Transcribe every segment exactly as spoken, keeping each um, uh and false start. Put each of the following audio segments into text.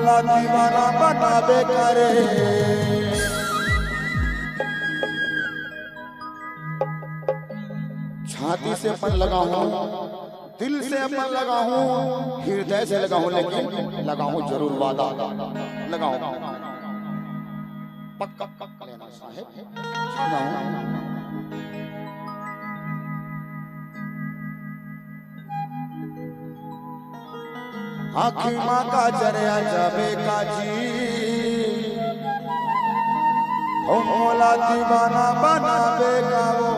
ला दीवाना बनाबे करे। छाती से अपन लगाहूं, दिल से अपन लगाहूं, हृदय से लगाहूं, लेकिन लगाहूं जरूर वादा, लगाहूं पक्का, पक्का लेना साहेब, लगाहूं। आँखी मा काजर आ जाबे काजी, हो मोला दीवाना बनाबे का वो।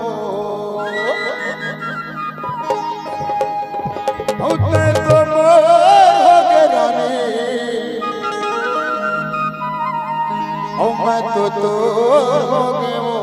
हो तैं तो मोर होगे रानी, हो मैं तो तोर होगे वो।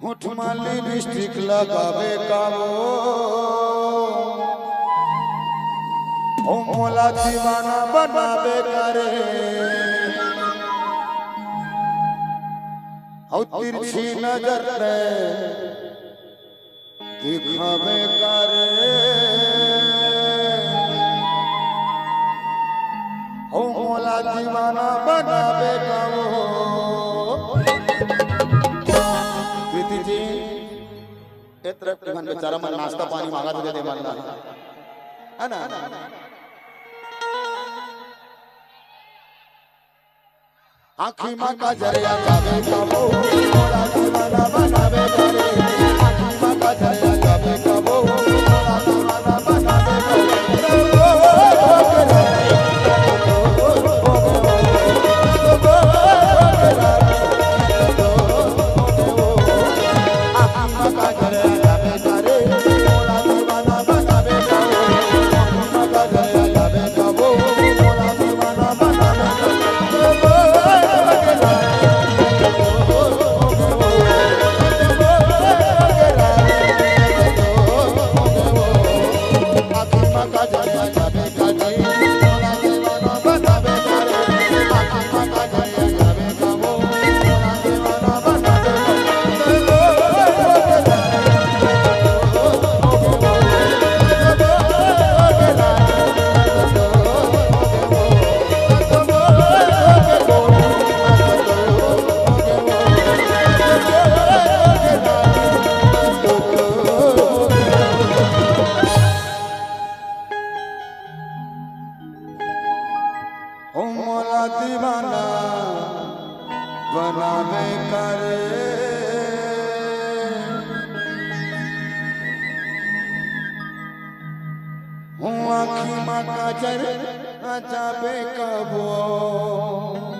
होठ मा लिपस्टिक लगाबे का वो, ओ मोला दीवाना बनाबे का रे। ओ तिरछी नजर ले दिखाबे का रे, हो मोला दीवाना बनाबे का वो। प्रीति जी, ए तरफ के मन बेचारा मन नाश्ता पानी मांगत हे, दे मन ला, है ना? आँखी मा काजर आ जाबे कबो, मोला दीवाना बनाबे करे। आँखी मा काजर आ जाबे कबो, मोला दीवाना बनाबे करे। आँखी मा काजर आ जाबे कभो।